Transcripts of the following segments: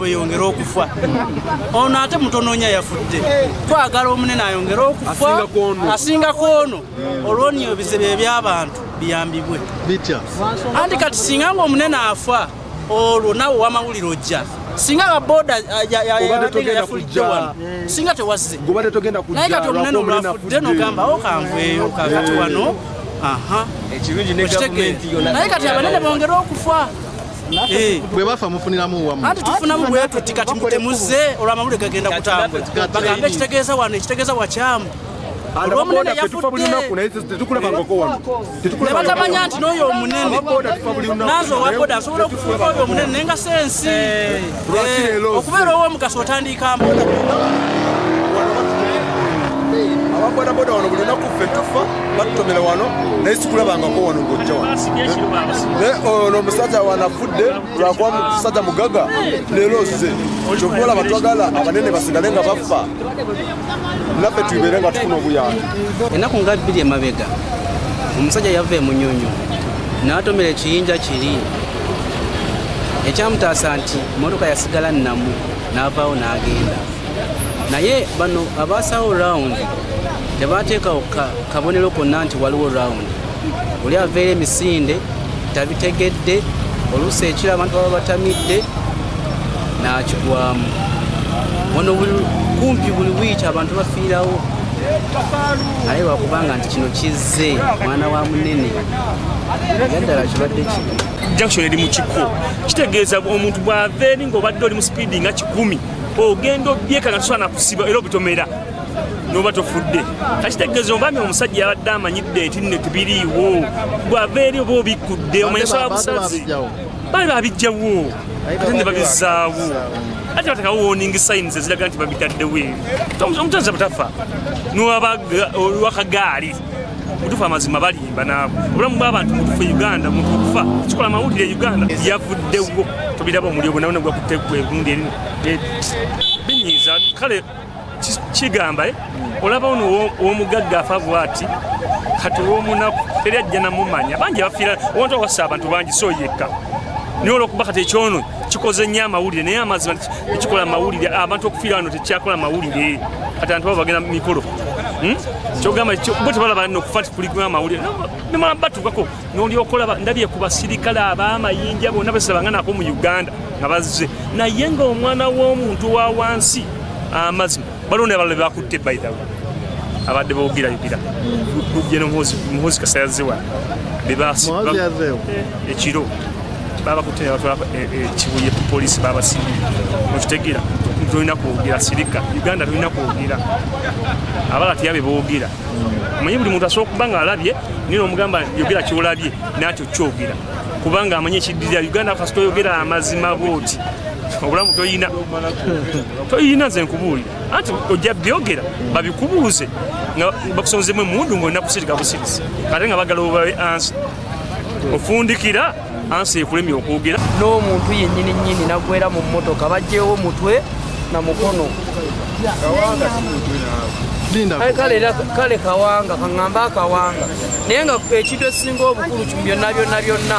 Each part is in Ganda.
Bweyongera okufa ono ate mutononya yafudde, twagala omunene ayongere okufa asingako ono, olwoniyo ebizibu eby'abantu biyambibwe bitya. Anti kati singa nga omunene afa olwo nawe owamawulire ojja, singa nga boda yafulidde wano singa tewazze, naye kati omunene olwafudde nogamba okanveeyo kakati wano naye kati abanene bongere okufa. Bwe bafa mufuniramu wamu, anti tufunamu bwe tuti kati mutemuze olw'amawulire gagenda kutambula bagambe ekitegeeza wano ekitegeeza wakyamu. Olw'omunene yafudde ne batamanya nti n'oyo omunene nanze owa boda asobola okufuuka oyo omunene naye nga sensi okubeera ow'omugaso otandika ababodaboda wano buli lunaku ffe tufa batutomera wano naye sikulabangako wano ng'ojja wano. Naye ono omusajja wano afudde lwakuba musajja mugaga leero ozze, kyova olaba twagala abanene basigale nga bafa naffe tubeere nga tufuna obuyambi. Ennaku nga 2 emabega omusajja yava e Munyonyo n'atomera ekiyinja kiri ekyamutaasa nti mmotoka yasigala nnamu n'avaawo n'agenda. Naye bano abaasawo round tebateekawo kabonero konna nti waliwo round. Oli aveera emisinde tabitegedde, oluusi ekiro abantu baba batamidde n'akigwamu. Wano kumpi buli wiiki abantu bafiirawo, naye lwakubanga nti kino kizze mwana wa munene yaddala kibadde kibi. Junction eri mu kiko kitegeeza omuntu bw'ava eri ng'obadde oli mu sipiidi nga 100 ogenda obyeka nga tosobola nakusiba era obitomera n'oba tofudde. Kakitegeeza omwami omusajja yabadde amanyidde nti nno tebiriiwo, bw'ava eri oba obikkudde omanye sobola busazi baali babijjawo ate ne babizzaawo, ate batekawo warning signs eziraga nti babitaddewo eri. Omutonzi butafa n'olwakagaali mutufu amazima balimba naabo. Obulamu bw'abantu mutufu e Uganda, muntu okufa kikola amawulire e Uganda yavuddewo tobiraba omuliro gwonna gwakutte gwe gundi eri binyiiza. Kale kigamba olaba ono ow'omugagga afa bw'ati, kati ow'omunaku teri ajja namumanya, bangi bafiira owantu awassa abantu bangi so yekka. Naye olwokuba kati ekyono kikoze nnyo amawulire, naye amazima tekikola amawulire, abantu okufiira wano tekyakola amawulire, kati abantu babo bagenda mu mikolo kyogamba bo tebalaba nno okufa nti kuliko amawulire bimala batuukako n'olyoka olaba. Ndabye ku basirikale ab'amayinja bonna besabanga nako mu Uganda nga bazze, naye ng'omwana w'omuntu wa wansi amazima baliwo n'abalala be bakutte by the way abadde boogerayogira Gen Muhoozi Kasita wano ekiro babakutte ne batwala Kibuye ku poliisi babasibye. Okitegeera tolina kwogera, sirika. Uganda tolina kwogera, abala tiyabe boogera. Omanyi buli muntu asobola okuba nga alabye naye n'omugamba yogera kyolabye nakyo kyogera, kubanga amanyi ekiddirira. Uganda kasita oyogera amazima bwoti obulamu toyina toyina. Nze nkubuulira anti ojja byogera babikubuuze nga bakusonzemu emundu ng'olina kusirika busirisi, ate nga bagala obawe ansi ofundikira ansi ekulemye okwogera. N'omuntu yennyini nnyini naggwera mu mmotoka baggyewo mutwe na mukono. Kale kawanga kaŋŋamba akawanga, naye nga ekintu ekisinga obukulu byonna byonna byonna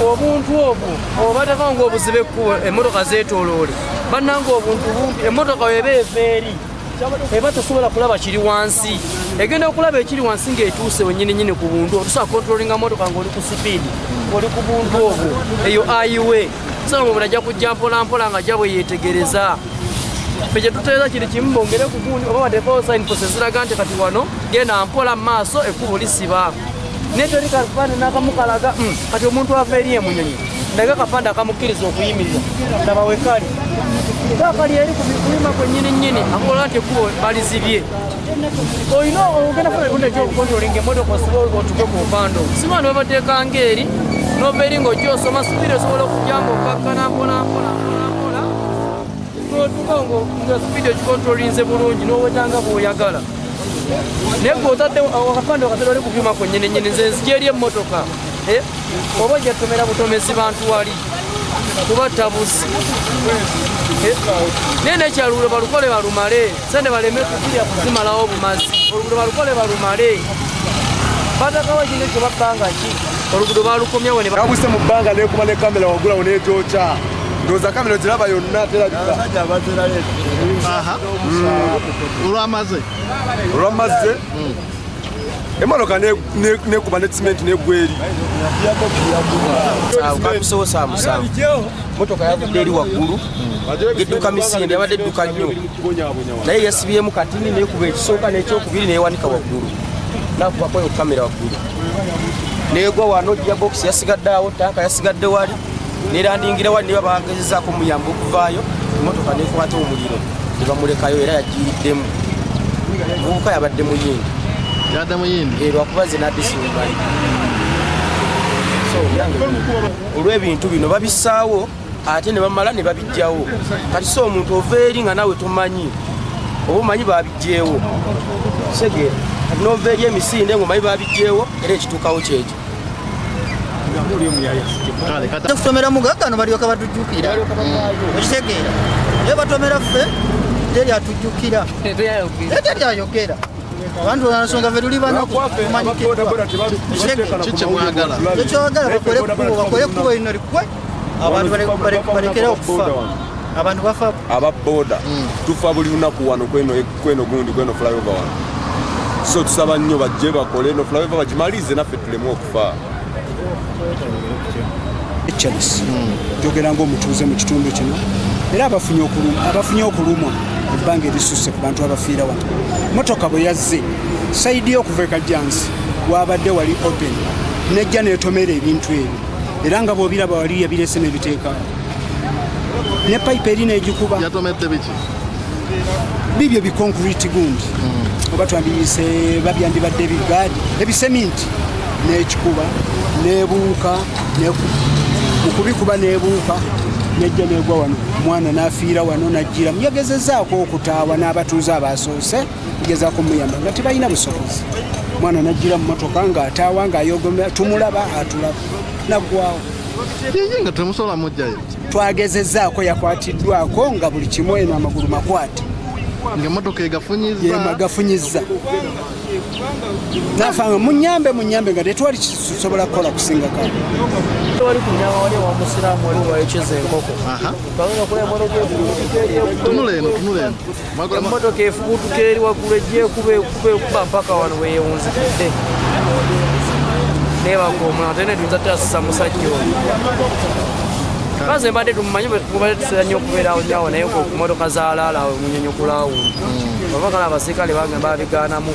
obuntu obwo obatako ng'obuziba ekkubo emmotoka zeetooloole bannanga obuntu bumpi. Emmotoka weba eva eri eba tosobola kulaba kiri wansi, egenda okulaba ekiri wansi ng'etuuse wennyini nnyini ku buntu. Otusobola controllinga mmotoka ng'oli ku sipiidi ng'oli ku buntu obwo, eyo ayiwe sobola mubula ajja kujja mpola mpola nga ajja bwe yeetegereza. Ffe kye tuteeza kiri kimu, bongere ku gundi oba bateekewo signpost eziraga nti kati wano genda mpola mu maaso ekkubo lisiba, naye teri kapande n'akamu kalaga kati omuntu ava eri emunyonyi ndaga kapande akamukkiriza okuyimirira. Laba wekali kakali eri ku kuyima kwennyini nnyini akola nti ekkubo balizibye, olina ogenda funa ebitundu ekyokucontrollinga emmotoka osibe otuke ku bupande obwo. Si bano babateekanga eri nova eri ng'ojja osoma sipiidi osobola okujja ng'okakkana mpola mpola mpola mpola n'otuuka nga sipiidi ogicontrollinze bulungi n'owetanga bw'oyagala, naye gwe otadde akapande okatera oli ku byuma kwennyini nnyini. Nze nzija eri emmotoka oba ojja tomera butomezi bantu wali kubatta busi, naye nekyalo balukole balumale, sente baleme kuzirya kuzimalawo bumazi. Oluguudo balukole balumale, batakawo ekintu ekyo babbanga ki oluguudo balukomyawo ne Nabuse mu bbanga nekuba ne kamera waggulu awo n'egyokya. Ndowooza kamera giraba yonna terabika. Olwamaze. Olwamaze. Emmotoka nekuba ne simenti negwa eri. Kakusowo saa 7. Motoka yavudde eri waggulu. Gedduka misinde yabadde edduka nnyo. Naye yasibyemu katini nekuba ekisooka n'ekyokubiri neyewanika waggulu. Nakubako eyo kamera waggulu. Negwa wano gearbox yasigadde awo, tanka yasigadde wali. Nerandingira wali ne bagezezaako omuyamba okuvaayo. Emmotoka nekwata omuliro ne bamulekayo era yagiiriddemu. Omuvubuka yabadde muyindi. Yadde muyindi? Lwakuba nze nadde simumanyi. Olw'ebintu bino babissaawo ate ne bamala ne babiggyawo. Kati so omuntu ova eri nga naawe tomanyi oba omanyi babiggyewo. Segera kati n'ova eri emisinde ng'omanyi babiggyewo era ekituukawo kyekyo. Kutomera mugagga no balyoka batujjukira. Okitegeera. Naye batomera ffe teri atujjukira. Teri ayogera. Abantu nsonga ffe tuli banaku tumanyikiddwa. Kyekyagala bakole ekkubo lino likwe abantu balekere okufa. Abantu bafa. Aba boda tufa buli lunaku wano kweno gundi kweno flyover wano. So tusaba nnyo bajje bakole eno flyover bagimalize naffe tuleme okufa. Charles njogera ng'omutuuze mu kitundu kino era abafunye okulumwa ebbanga erisusse ku bantu abafiira wano. Motoka bwe yazze sayidi y'okuva e Kajjansi wabadde wali open nejja neetomera ebintu ebyo era nga bw'obiraba wali yabirese n'ebiteeka ne payipu eri n'egikuba. Yatomedde biki? Bibyo bikonkuriti gundi oba twandiyise babyandibadde bigaadi ebiseminti n'ekikuba nebuuka mukubikuba nebuuka nejja negwa wano omwana n'afiira wano n'ajjiramu. Yagezezaako okutaawa n'abatuuze abasoose kugezaako muyamba nga tebalina busobozi. Omwana n'ajjira mu motoka ng'ataawa ng'ayogoma tumulaba atulaba naggwawo. Yeye nga temusobola mujjayo. Twagezezaako yakwatiddwako nga buli kimu eno amagulu makwate. Ng'emmotoka egafunyizza. Yemagafunyizza. Nafanga munyambe nga tetwali kisobola kukola kusinga kale. Wali kunyama wali wa musiraamu wali wayokeza enkoko. Tunula eno. Emmotoka efubutuka eri waggulu ejja ekuba mpaka wano weeyewunzikidde. Neebaka omulala ate ne tuyinza tutasusa musajja oyo. Baze mbadde tumumanyi tubadde tusobola nnyo okubeerawo nnyo awo naye ku mmotoka za laala awo Munyonyo ku laawundi. Oba kale abasirikale bagamba babigaanamu.